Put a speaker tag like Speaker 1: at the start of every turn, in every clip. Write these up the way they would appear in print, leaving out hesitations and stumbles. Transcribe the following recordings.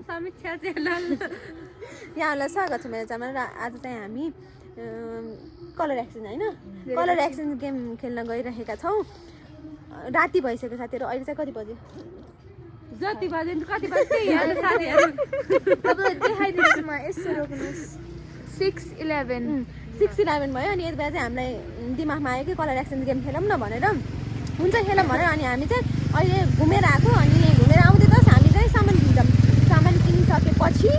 Speaker 1: समीक्षा channel
Speaker 2: यहाँलाई स्वागत छ मेरो च्यानलमा र आज चाहिँ हामी कलर एक्सचेन्ज हैन कलर एक्सचेन्ज गेम खेल्न गइरहेका छौं राति भइसक्यो साथीहरु अहिले चाहिँ कति बज्यो
Speaker 1: जति बजे कति बजे यहाँ साथीहरु
Speaker 3: तपाईलाई देखाइदिन्छु म यसो रोक्नुस् 6:11
Speaker 2: 6:11 भयो अनि यति बेला चाहिँ हामीलाई दिमागमा आयो कि कलर एक्सचेन्ज गेम खेलौँ न भनेर हुन्छ खेलौँ भनेर अनि हामी चाहिँ अहिले घुमेर आएको अनि घुमेर आउँदै त हामी चाहिँ सामान किन्छौँ सामान किनिसकेपछि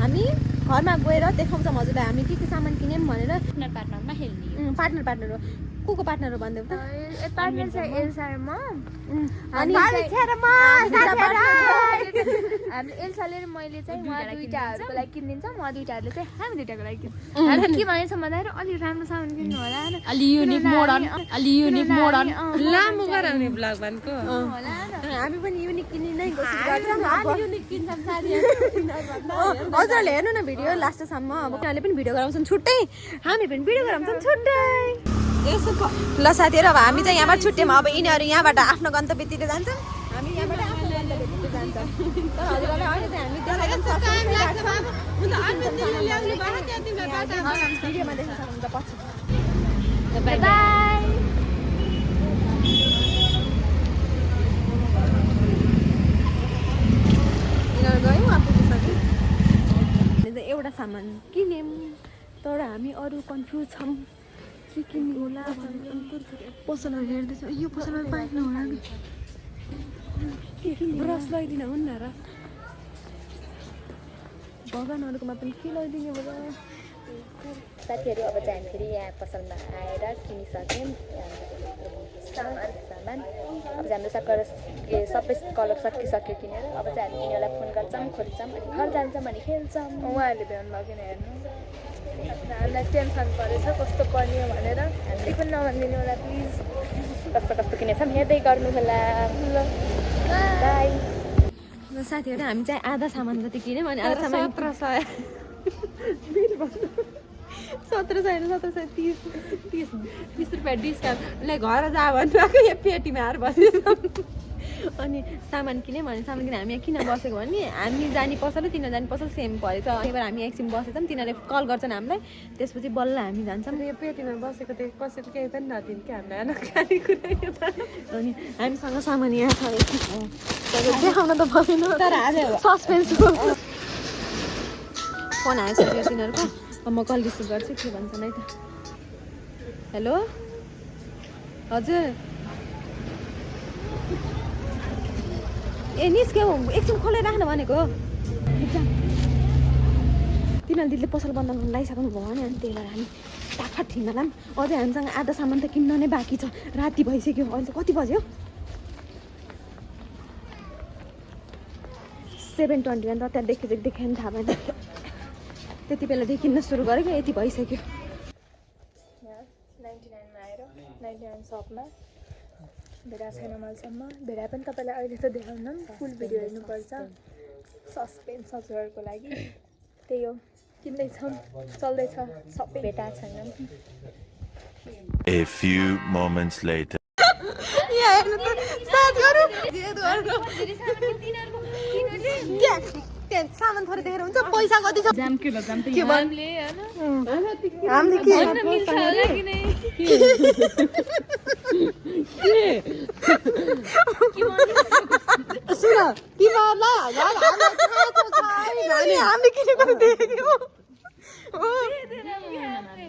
Speaker 2: हामी घरमा गएर देखाउँछौँ हजुरलाई हामी के सामान किन्यौँ भनेर
Speaker 1: पार्टनरमा खेल्ने
Speaker 2: पार्टनर हो को पार्टनर हो भन्दै त
Speaker 3: पार्टनर चाहिँ एल्सा र म
Speaker 2: अनि
Speaker 3: हामी एल्साले र मैले चाहिँ उहाँ दुईटाहरुको लागि किनिदिन्छ म दुईटाहरुले चाहिँ हामी दुईटाको लागि किन्छु हामी के भनेछ भन्दाखेरि अलि राम्रो सामान किन्नु होला
Speaker 1: अलि युनिक मोडर्न लामो गराउने ब्लग भनेको
Speaker 3: होला
Speaker 2: हामी पनि युनिक किन्ने नै कोसिस गर्छौँ
Speaker 1: युनिक किन्छौँ साथीहरु
Speaker 2: हजुरले हेर्नु न भिडियो लास्टसम्म अब उनीहरूले पनि भिडियो गराउँछन् छुट्टै हामी पनि भिडियो गराउँछन् छुट्टै ल साथीहरु अब हामी चाहिँ यहाँबाट छुट्यौँ अब यिनीहरू यहाँबाट आफ्नो गन्तव्यतिर जान्छन् हामी यहाँबाट आफ्नो गन्तव्यतिर जान्छौँ तर हजुरलाई अहिले चाहिँ हामी भिडियोमा देख्न सक्नुहुन्छ पछि
Speaker 3: बाइ बाइ
Speaker 2: यिनीहरू गयौँ आफू पुगिसक्यो एउटा सामान किन्यौँ तर हामी अरू कन्फ्युज छौँ के किन्ने होला पसलहरू हेर्दैछ यो पसलहरू पाइनु होला नि ब्रस लगाइदिन हुन् न र भगवानहरूकोमा पनि के लगाइदिने होला
Speaker 4: साथीहरू अब चाहिँ हामी फेरि यहाँ पसलमा आएर किनिसक्यौँ सामान अब चाहिँ हाम्रो सबै कलर सकिसक्यो किनेर अब चाहिँ हामी यिनीहरूलाई फोन गर्छौँ खोज्छौँ अनि घर जान्छौँ अनि खेल्छौँ
Speaker 3: उहाँहरूले भ्याउनु लगेन हेर्नु हामीलाई टेन्सन परेछ कस्तो पर्ने भनेर
Speaker 4: हामीले पनि नभनिदिनु होला प्लिज कस्तो कस्तो किनेछौँ हेर्दै गर्नु होला ल बाई
Speaker 2: साथीहरू हामी चाहिँ आधा सामान जति किन्यौँ अनि आधा सामान 1730 रुपियाँ डिस्काउन्टले घर जा भन्नुभएको यो पेटीमा हार बसेछौँ अनि सामान किन्यौँ अनि सामान किनेर हामी यहाँ किन बसेको भने हामी जाने पसल र तिनीहरू जाने पसल सेम परेछ त्यही भएर हामी एकछिन बसेछौँ तिनीहरूले कल गर्छन् हामीलाई त्यसपछि बल्ल हामी जान्छौँ
Speaker 1: यो पेटीमा बसेको त कसैले केही पनि नदिनु कि हामीलाई अनखाने कुरा
Speaker 2: अनि हामीसँग सामान यहाँ छ देखाउन त भएन तर सस्पेन्स फोन आइसक्यो तिनीहरूको अब म कल रिसिभ गर्छु के भन्छन् है त हेलो हजुर ए निस्क्यौ एकछिन खोलेर राख्न भनेको तिनीहरू दिदीले पसल बन्द गर्नु लगाइसक्नु भयो नि अनि त्यही भएर हामी टाफाट हिँड्नलाई पनि अझै हामीसँग आधा सामान त किन्न नै बाँकी छ राति भइसक्यो अहिले त कति बज्यो 7:21 त त्यहाँ देखेँ नि थाहा भएन त्यति बेलादेखि किन्न सुरु गरेको यति भइसक्यो
Speaker 3: 99 मा आएर 99 सपमा भेडा छैन मलसम्म भेडा पनि तपाईँलाई अहिले त देखाउन फुल भिडियो हेर्नुपर्छ सस्पेन्स हजुरहरूको लागि त्यही हो किन्दैछौँ चल्दैछ सबै
Speaker 4: भेटा छैन
Speaker 5: A few moments later.
Speaker 2: यहाँ हेर्नु त साथीहरु सामान थोरै देखेर हुन्छ पैसा कति छ
Speaker 1: जाम किलो जाम त
Speaker 2: के
Speaker 1: हामीले
Speaker 2: हामीले के
Speaker 1: मिल्छ होला कि नै
Speaker 2: सुन तिमीहरूलाई हामीले किनेको त देख्यौ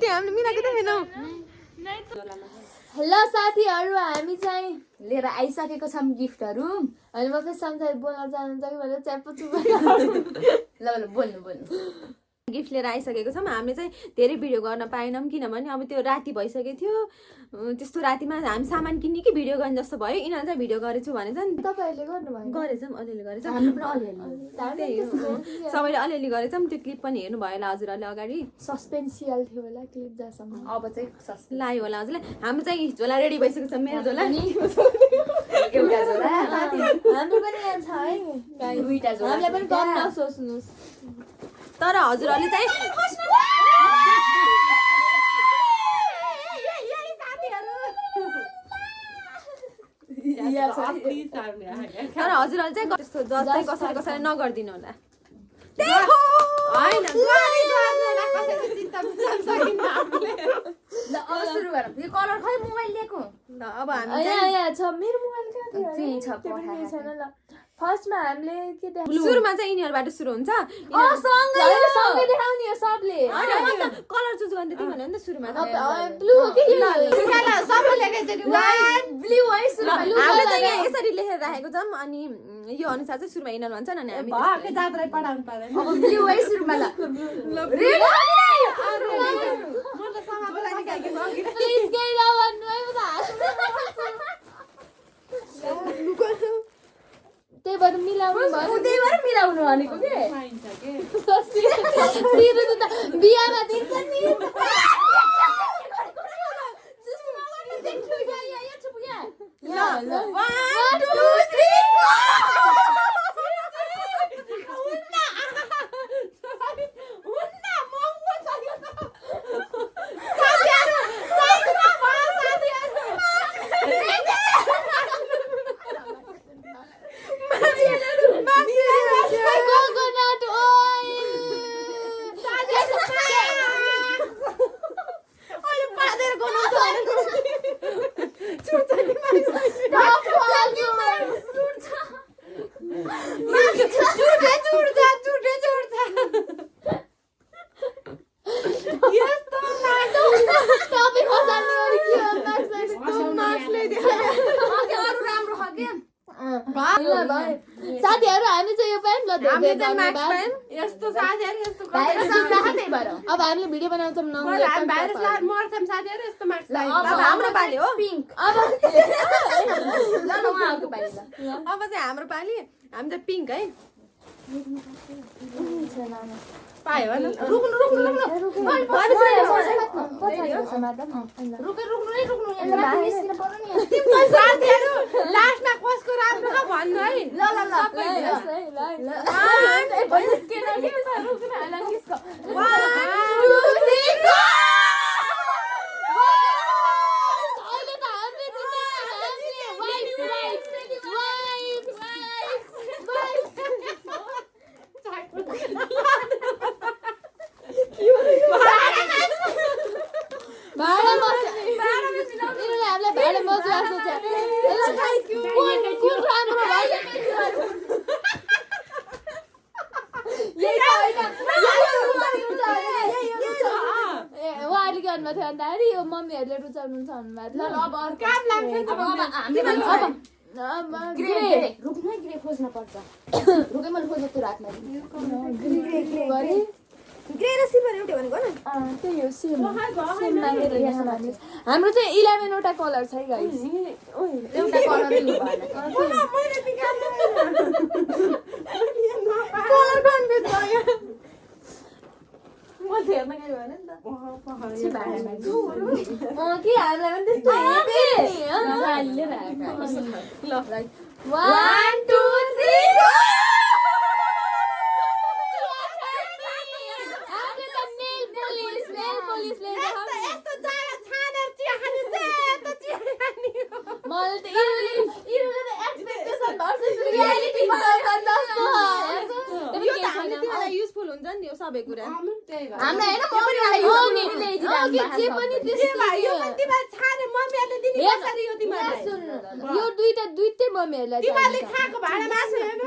Speaker 2: त्यो हामीले मिलाएको त छैनौ
Speaker 3: ल साथीहरू हामी चाहिँ लिएर आइसकेको छौँ गिफ्टहरू अनि म फेरि सम्झाइ बोल्न चाहनुहुन्छ कि भनेर च्याप्पो चुप्पो ल बोल्नु
Speaker 2: गिफ्ट लिएर आइसकेको छौँ हामीले चाहिँ धेरै भिडियो गर्न पाएनौँ किनभने अब त्यो राति भइसकेको थियो त्यस्तो रातिमा हामी सामान किन्ने कि भिडियो गर्ने जस्तो भयो यिनीहरू चाहिँ भिडियो गरेछु भनेछ नि
Speaker 3: तपाईँहरूले गर्नुभयो
Speaker 2: गरेछौँ अलिअलि गरेछौँ सबैले अलिअलि गरेछौँ त्यो क्लिप पनि हेर्नु भयो होला हजुरहरूले अगाडि
Speaker 3: सस्पेन्सियल थियो होला क्लिप जहाँसम्म
Speaker 4: अब चाहिँ सस्पेन्स
Speaker 2: लायो होला हजुरले हाम्रो चाहिँ झोला रेडी भइसकेको छ मेरो झोला नि
Speaker 4: एउटा झोला
Speaker 3: हाम्रो पनि यहाँ छ है
Speaker 4: दुईटा झोला
Speaker 3: हामीलाई पनि कम नसोच्नुहोस्
Speaker 2: तर हजुरहरूले चाहिँ तर हजुरहरूले चाहिँ त्यस्तो जस्तै कसैले नगरिदिनु होला
Speaker 4: सुरु गरौँ यो कलर खै मोबाइल लिएको
Speaker 2: अब हामी
Speaker 3: यहाँ छ मेरो मोबाइल कहाँ थियो
Speaker 4: त्यही छ
Speaker 3: छैन ल फर्स्टमा हामीले के देखाउने
Speaker 2: सुरुमा चाहिँ यिनीहरुबाट सुरु हुन्छ
Speaker 3: सँगै देखाउने हो सबले
Speaker 2: कलर चुज गर्ने तिमी भने नि त सुरुमा
Speaker 3: ब्लू हो कि
Speaker 2: ब्लू है सुरुमा हामीले चाहिँ यहाँ यसरी लेखेर राखेको छौं अनि यो अनुसार चाहिँ सुरुमा यिनीहरु भन्छन् अनि हामी
Speaker 1: भाके जात्रालाई पढाउनु पर्दैन
Speaker 4: अब ब्लू है सुरुमा ल
Speaker 3: प्लिज गइला भन्नु है म त्यही भएर मिलाउनु भयो
Speaker 4: त्यही भएर मिलाउनु भनेको के
Speaker 1: पाइन्छ के
Speaker 3: सिरो त बिहामा दिन्छ नि
Speaker 2: ल
Speaker 3: 1 2 3 coconut oil साथीहरु हामी चाहिँ यो पायौं ल
Speaker 2: हामीले चाहिँ मार्क्स पायौं
Speaker 1: यस्तो साथीहरु यस्तो
Speaker 4: भाइरस आउँदा त्यही भएर
Speaker 3: अब हामीले भिडियो बनाउँछौं न
Speaker 1: हामी भाइरसलाई मर्छौं साथीहरु यस्तो मार्क्स
Speaker 2: अब हाम्रो पाली हो
Speaker 4: पिंक
Speaker 3: अब
Speaker 4: ल उहाँको पाइन्छ
Speaker 2: अब चाहिँ हाम्रो पाली हामी चाहिँ पिंक है
Speaker 1: पायो हैन
Speaker 4: रुक्नु
Speaker 1: साथीहरु लास्टमा कसको राम्रो छ भन्नु है
Speaker 3: यो मम्मीहरुले रुचाउनुहुन्छ भन्नुभएको
Speaker 4: ल अब अर्को
Speaker 1: काम लाग्छ
Speaker 4: अब हामीले ग्रे रुक्नु ग्रे खोज्न पर्छ रुकै मैले खोज्नु त्यो रातमा
Speaker 2: ग्रे र सिल्भर एउटै भनेको न
Speaker 3: त्यही हो सेम मागेर यहाँ माग्नु हाम्रो चाहिँ 11 वटा कलर छ है गाइस
Speaker 4: एउटा कलरै लु भएन
Speaker 2: कलर कन्फ्युज भयो
Speaker 3: म हेर्न गयो भने नि त
Speaker 4: छि भाडा
Speaker 3: कि हामीलाई पनि त्यस्तो हेपे चालले राखेको
Speaker 2: ल
Speaker 3: 1 2 3 go
Speaker 2: युजफुल हुन्छ नि यो सबै कुरा
Speaker 4: हाम्रो हैन मम्मीलाई
Speaker 3: जे पनि यो दुईटै मम्मीहरुलाई
Speaker 1: तिमीले खाएको भाडा मासु हेर्नु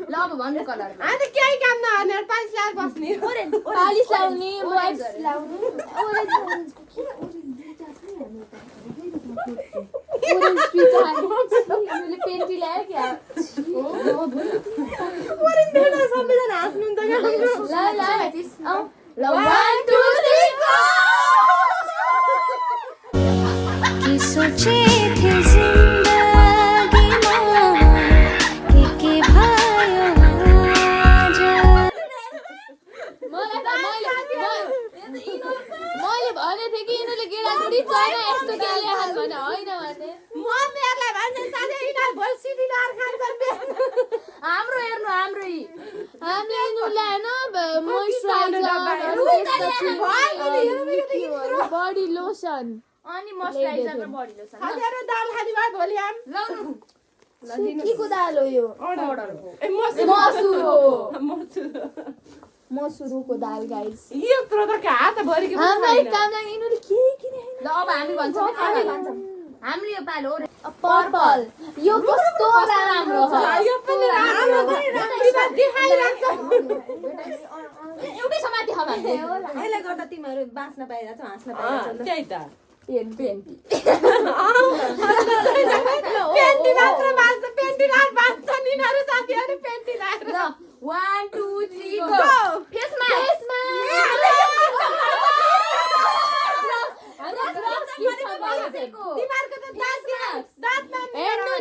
Speaker 4: ल अब भन्नु कलर
Speaker 1: अनि केही काम नगर्ने पालिस लाएर बस्ने
Speaker 3: पालिस लाउने वाइप्स लाउने मैले पेन्टी ल्याए क्या
Speaker 2: सबैजना हाँस्नुहुन्छ
Speaker 3: ल 1 2 3 go
Speaker 6: कि सोचे थे जिंदगी में के भायो आज
Speaker 3: मैले भने थिएँ कि यिनीहरूले गेडागुडी चरा यस्तो केले हाल भने होइन भने
Speaker 1: मम्मीहरुलाई भन्छ साथै यिनीहरु भोलि दिनार खान्छन्
Speaker 4: हाम्रो हेर्नु हाम्रो
Speaker 3: हामीले यिनीहरूलाई हैन मोइस्चराइजर बडी लोसन
Speaker 4: अनि मोइस्चराइजर र बडी लोसन
Speaker 1: साथीहरु दाल खाली भयो भोलि आम
Speaker 4: लाउनु
Speaker 3: केको दाल हो यो मसुरको दाल गाइस हाम्रो एक काम लागि यिनीहरूले के किने
Speaker 4: ल अब हामी भन्छौँ हामीले यो पालो
Speaker 3: पर्पल यो कस्तो राम्रो छ
Speaker 4: एउटै समाति छ भन्थे
Speaker 2: यसले गर्दा तिमीहरू बाँच्न पाइरहेछौ हाँस्न पाइरहेछौ
Speaker 1: त्यही त
Speaker 4: पेन्टी
Speaker 1: मात्र बाँच्छ पेन्टी लाएर बाँच्छ नि यिनीहरू साथीहरू पेन्टी लाएर
Speaker 4: ल 1 2 3 गो फेसमा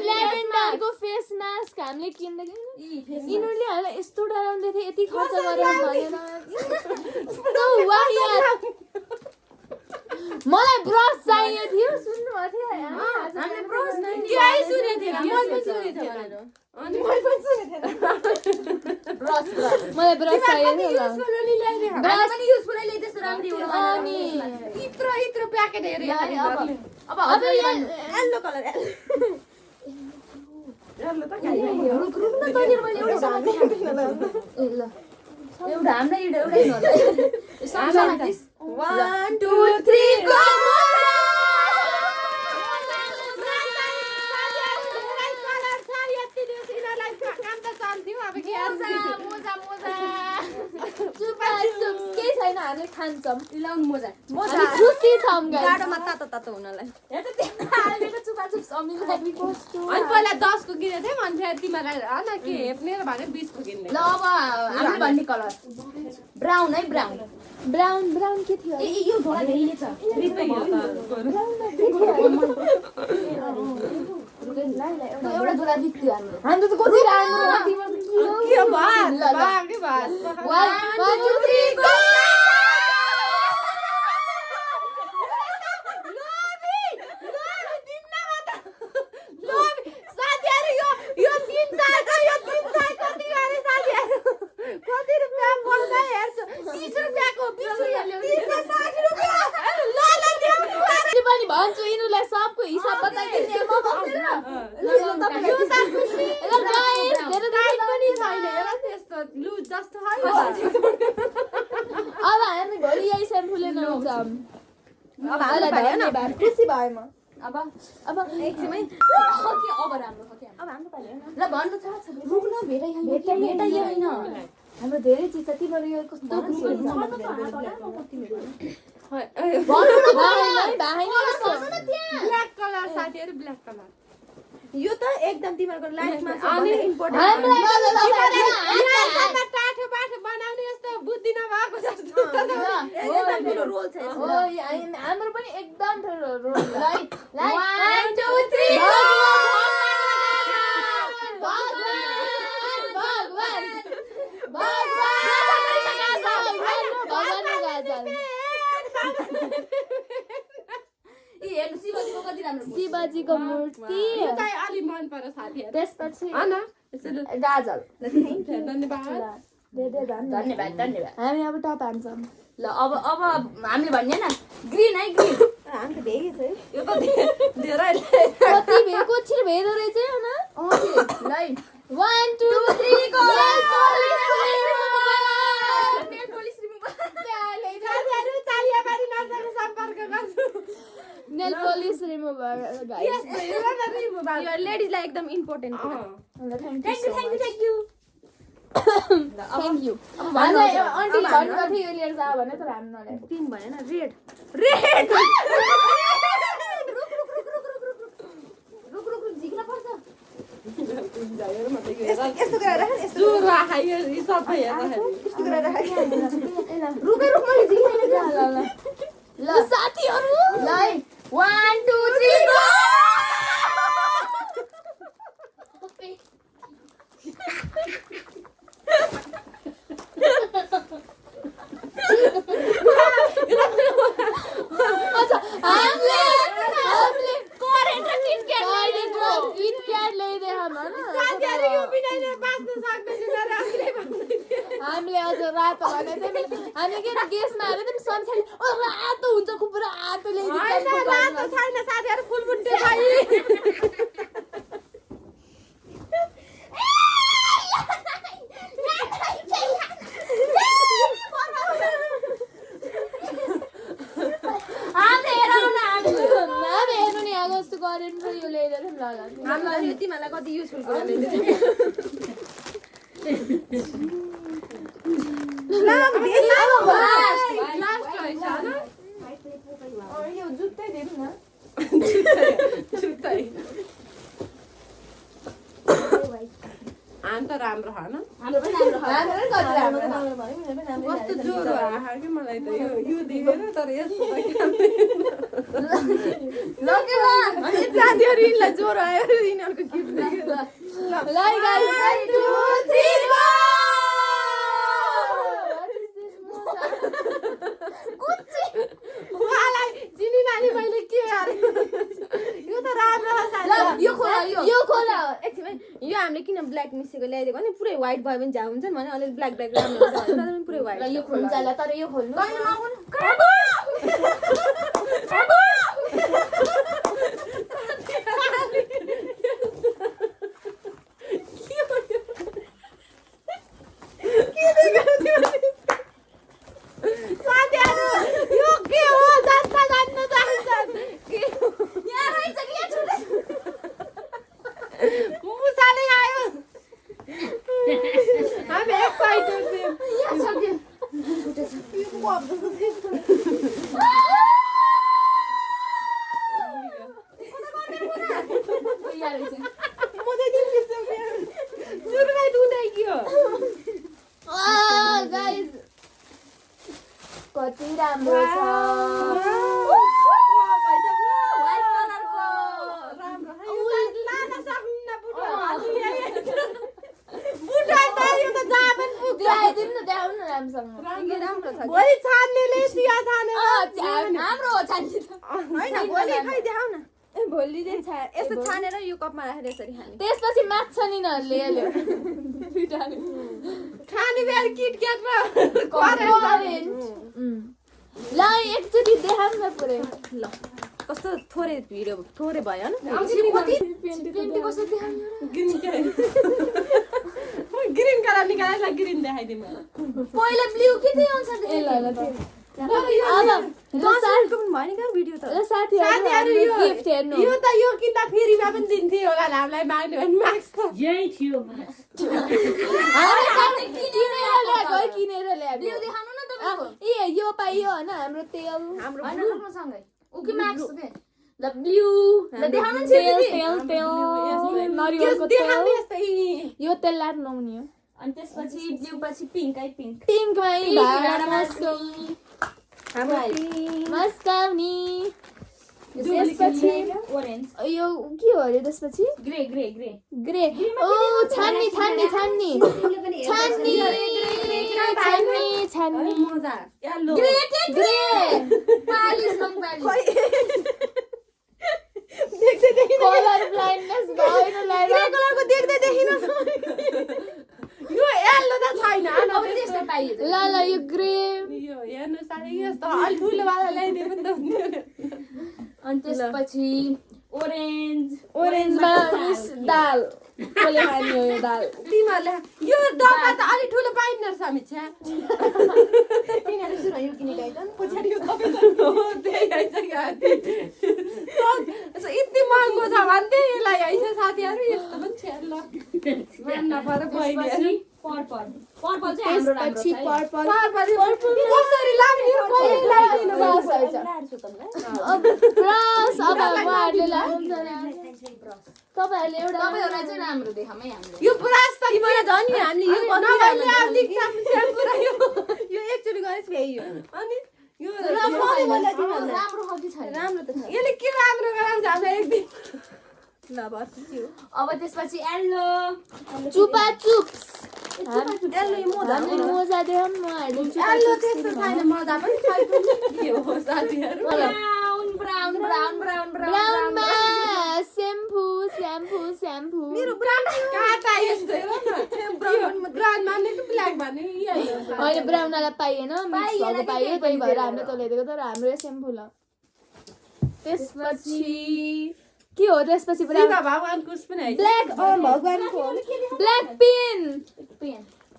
Speaker 3: ल्याभेन्डरको फेस मास्क हामीले किन्दै यिनीहरूले हामीलाई यस्तो डराउँदै थियो यति खर्च गरेर भनेर मलाई ब्रस चाहिएको थियो सुन्नुभएको थियो
Speaker 4: हामीले ब्रस
Speaker 3: मलाई ब्रस चाहिएको थियो
Speaker 4: पनि युजफुलै ल्याइ त्यस्तो राम्रो
Speaker 3: अनि
Speaker 1: यत्रो प्याकेट हेरे
Speaker 4: अब
Speaker 2: येल्लो कलर
Speaker 4: एउटा हामीलाई एउटै
Speaker 2: 1 2 3 गो
Speaker 3: केही छैन हामीले खान्छौँ
Speaker 4: मोजा
Speaker 3: हामी खुसी छौँ
Speaker 2: गाडोमा तातो तातो हुनलाई
Speaker 1: अनि पहिला 10 को किनेको थियौँ अनि फेरि तिमीलाई होइन के हेप्ने र भने 20 को किन्ने
Speaker 4: ल अब हामीले भन्ने कलर ब्राउन है ब्राउन
Speaker 3: ब्राउन के थियो
Speaker 4: यो धोला धेरै छ एउटा धोला जित्यो हाम्रो
Speaker 3: त कति राम्रो
Speaker 1: के भात
Speaker 3: 1 2 3 गो भन्छु यिनीहरूलाई सबको हिसाब बताइदिने अब हामी भोलि यही सेम्पूले नुहाउँछौँ खुसी भयो म
Speaker 4: अब
Speaker 2: एकछिनमै
Speaker 4: अब राम्रो ल भन्नु छ रुक्न भेटाइ होइन
Speaker 3: हाम्रो धेरै चिज छ तिमीहरू यो कस्तो खुसी हुन्छ
Speaker 1: ब्ल्याक कलर साथीहरू ब्ल्याक कलर
Speaker 2: यो त एकदम तिमीहरूको लाइफमा
Speaker 1: टाठो बाठो बनाउने यस्तो बुद्धि नभएको जस्तो
Speaker 2: रोल छ
Speaker 3: हाम्रो पनि एकदम ठुलो रोल
Speaker 4: 1 2 3
Speaker 3: शिवजीको मूर्ति
Speaker 1: अलि मन पर्यो साथीहरू
Speaker 3: त्यसपछि
Speaker 1: गाजल
Speaker 4: धन्यवाद
Speaker 3: हामी अब टप हान्छौँ
Speaker 4: ल अब हामीले भन्ने न ग्रीन है ग्रीन
Speaker 2: हामी त भेगै छ
Speaker 1: यो त धेरै
Speaker 3: कति भेको छिर भेदो रहेछ हैन
Speaker 4: ल
Speaker 3: 1 2 3 go nail polish remover guys
Speaker 2: यो लेडीजलाई एकदम इम्पोर्टेन्ट हो
Speaker 3: थ्यांक यू हामीलाई आन्टी भन्नुभएको थियो यो लिएर जा भने तर हामी नल्याएको
Speaker 2: 3 भनेन रेड
Speaker 4: रुक झिक्न पर्छ
Speaker 2: यस्तो गरेर राख यस्तो
Speaker 1: सुरु आयो यो सबै हेर्दा
Speaker 2: यस्तो गरेर राख
Speaker 4: रुक मैले झिक्दैन
Speaker 3: ल साथीहरु
Speaker 4: ल 1 2 3 गो
Speaker 3: हामीले करेन्ट किटक्याट ल्याइदिए
Speaker 1: साथीहरू यो बिनाले बाँच्न सक्दैन र आफूले भन्दै
Speaker 3: हामीले अझ रातो भनेको थियौँ हामी के गेसमा हालेर थियौँ सन्सारी रातो हुन्छ खुब रातो ल्याइदिन्छ
Speaker 1: रातो छैन साथीहरू फुलबुट्टे भाइ
Speaker 2: कति युजफुल कुरा ल्याइदिन्छ यो जुत्तै दिनु न
Speaker 1: आम त राम्रो होइन कस्तो ज्वरो आयो कि मलाई त यो देखेर तर यस्तो
Speaker 2: साथीहरू यिनलाई ज्वरो आयो यिनीहरूको गिफ्ट देखेर चिनी नानी मैले के यो त राम्रो यो खोला एकछिन यो हामीले किन ब्ल्याक मिसेको ल्याइदिएको भने पुरै व्हाइट भयो भने झ्याउ हुन्छ नि भने अलिक ब्ल्याक ब्ल्याक राम्रो हुन्छ तर पनि पुरै व्हाइट
Speaker 4: यो खोल्नु जाला तर यो खोल्नु कति राम्रो छ
Speaker 2: भोलि यस्तो छानेर यो कपमा राखेर यसरी खाने
Speaker 4: त्यसपछि माग्छ नि यिनीहरूले
Speaker 1: खाने बेर किटक्याट
Speaker 4: ल एकचोटि देखाउँ न पुरै
Speaker 2: ल कस्तो थोरै भिडियो थोरै भयो
Speaker 1: ग्रीन कलर निकालेर ग्रीन देखाइदिउँ
Speaker 4: पहिला ब्लू के थियो आउँछ साथीहरु गिफ्ट हेर्नु
Speaker 1: यो त यो किन्दा फेरिमा पनि दिन्थे होला हामीलाई माग्ने भने माग्छ त
Speaker 6: यही थियो
Speaker 4: किनेर ल्याएको ब्लू देखाउनु न तपाईको ए यो पाइयो हैन हाम्रो तेल हाम्रो सँगै उकि माग्छ बे ल ब्लू ल देखाउनु छ तेल नरिवलको तेल यो तेल लाट नहुने हो
Speaker 6: अनि त्यसपछि ब्लू पछि पिंक
Speaker 4: पिंकमै मस्काउनी त्यसपछि
Speaker 6: ओरेन्ज
Speaker 4: यो के हो अरे त्यसपछि
Speaker 6: ग्रे
Speaker 4: ओ छान्नी
Speaker 1: मजा येलो
Speaker 4: ग्रे पालिस नङ पालिस
Speaker 2: देख्दै
Speaker 4: कलर ब्लाइन्डनेस भयो
Speaker 2: ग्रे कलरको देख्दै देखिन
Speaker 1: यो येलो त छैन
Speaker 4: अब त्यस्तो पाइयो ल यो ग्रे
Speaker 1: यो हेर्नु साथी यस्तो अलि ठुलो वाला ल्याइदिए पनि त हुन्थ्यो
Speaker 4: अनि त्यसपछि
Speaker 6: ओरेन्जमा
Speaker 4: मिस दाल कसले खाने हो यो दाल
Speaker 1: तिमीहरूले यो डब्बा त अलि ठुलो पाइन्न रहेछ समीक्षा
Speaker 2: तिनीहरू सुरु यो किनेको आइतन् पछाडि यो
Speaker 1: त्यही आइछ यति महँगो छ भन्थे यसलाई आइछ साथीहरू यस्तो पनि छ ल मान्न पर्यो बहिनी
Speaker 6: पर्पल चाहिँ हाम्रो राम्रो छ
Speaker 1: कसरी लाग्ने हो कहिले लाग्दिन
Speaker 4: ब्रस अब उहाँहरूले लाग्छ तपाईहरुले
Speaker 6: तपाईहरुलाई चाहिँ राम्रो देखामै हामीले
Speaker 1: यो ब्रस त
Speaker 2: मलाई झन् नि हामीले यो
Speaker 1: नभए आउँदिक स्याम्पु र
Speaker 2: यो एकचोटि गरेछ फेरि
Speaker 1: अनि यो
Speaker 6: राम्रो हो कि छैन
Speaker 2: राम्रो त छ
Speaker 1: यसले के राम्रो गराउँछ हामीलाई एक दिन
Speaker 2: ल बस त्यो
Speaker 6: अब त्यसपछि येल्लो
Speaker 4: चुपा चुप्स
Speaker 2: यसले
Speaker 4: मोजा देखाउँ न
Speaker 1: येल्लो त्यस्तो छैन मजा पनि छैन के हो साथीहरू
Speaker 4: ब्राउनमा स्याम्पू
Speaker 1: मेरो ब्राउन काटा यस्तो हेर न ब्राउन मान्ने कि ब्ल्याक मान्ने
Speaker 4: होइन ब्राउन वाला पाइएन मिक्स भएको पाइयो त्यही भएर हामीले त ल्याइदिएको तर हाम्रो यो स्याम्पू ल त्यसपछि के हो त्यसपछि
Speaker 1: भगवानको उस पनि
Speaker 2: ब्ल्याक भगवानको
Speaker 4: ब्ल्याक पेन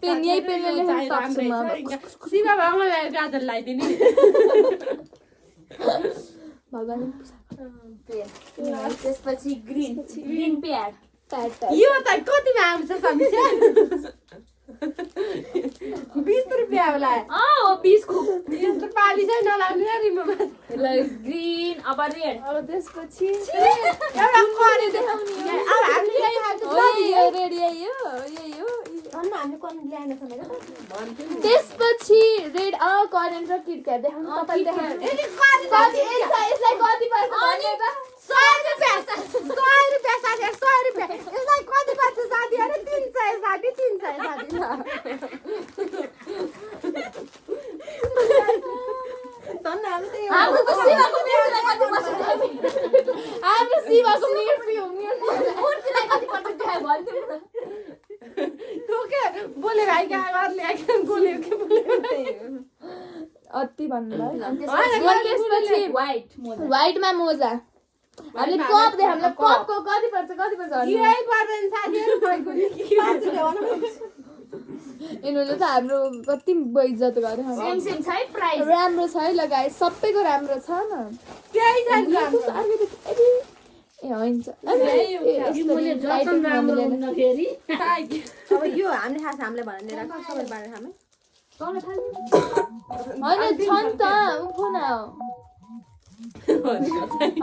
Speaker 4: यही पेनले लेख्न सक्छु म
Speaker 1: शिव भगवानलाई गाजर लगाइदिने
Speaker 4: भगवान
Speaker 6: त्यसपछि ग्रीन प्याड
Speaker 1: यो त कतिमा आउँछ समीक्षा 20 रुपियाँ होला
Speaker 6: हो 20 को
Speaker 1: यस्तो पाली चाहिँ नलाउने रिमोमा
Speaker 6: ग्रीन अब रेड
Speaker 3: अब त्यसपछि
Speaker 1: एउटा करे देखाउने अब हामीले यही हाल्छ
Speaker 2: अन्त हामीले कन ल्याएन छ मेरो
Speaker 3: त्यसपछि रेड करेन्ट र किटक्याट देखाउनु तपाईँले देखाउनु यसलाई कति पर्छ भन्नु त
Speaker 1: 100 रुपियाँ साथीहरु 100 रुपियाँ यसलाई कति पर्छ साथीहरु 300
Speaker 6: हाम्रो त शिवको मूर्तिलाई कति पर्छ
Speaker 3: हाम्रो शिवको मूर्ति हो
Speaker 6: मूर्तिलाई कति पर्छ देखाइ भन्दिनु न
Speaker 1: के बोले भाइ क्या गर्ने बोले के बोले
Speaker 3: अति भन्नुभयो
Speaker 6: त्यसपछि व्हाइट मोजा
Speaker 3: व्हाइटमा मोजा हामीले कप देखाउनु कपको कति पर्छ भन्नु
Speaker 1: यही पर्दैन साथीहरु खैको
Speaker 3: यिनीहरूले त हाम्रो कति बेइज्जत गरे
Speaker 6: सेम छ है प्राइस
Speaker 3: राम्रो छ है लगाए सबैको राम्रो छ न
Speaker 1: त्यही जान्छ
Speaker 3: ए होइन
Speaker 2: अब यो हामीले खास हामीले भनेर राख्छ सबै बारे हामी
Speaker 3: होइन छन् त उठो न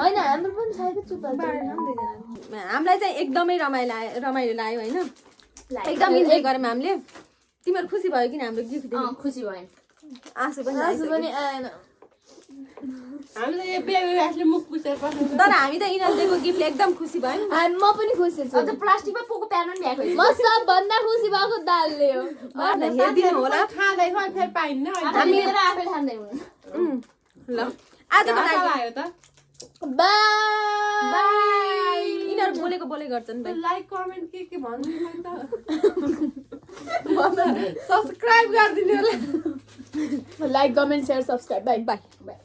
Speaker 3: होइन हाम्रो पनि छ कि चुप
Speaker 2: हामीलाई चाहिँ एकदमै रमाइलो लाग्यो होइन एकदम इन्जोय गर्यौँ हामीले तिमीहरू खुसी भयो किन हाम्रो गिफ्ट
Speaker 6: खुसी भयो
Speaker 2: आँसु पनि
Speaker 3: आएन
Speaker 1: हामीले यो बेबीले मुख पुछेर पठाउँछ
Speaker 2: तर हामी त यिनीहरूले दिएको गिफ्टले एकदम खुसी भयौँ
Speaker 3: म पनि खुसी छु
Speaker 6: अझ प्लास्टिकमा पोको प्यान पनि ल्याएको
Speaker 3: म सबभन्दा खुसी भएको दालले हो
Speaker 2: हेरिदिनु होला
Speaker 1: खाँदै खै फेरि पाइन्न
Speaker 6: हामी आफै खाँदै हुनु
Speaker 2: ल आजको लागि
Speaker 1: आयो त
Speaker 3: बाई
Speaker 2: यिनीहरू बोलेको गर्छन् भाइ
Speaker 1: लाइक कमेन्ट के भन्नु त सब्स्क्राइब गरिदिनु होला
Speaker 3: like comment share subscribe by
Speaker 2: by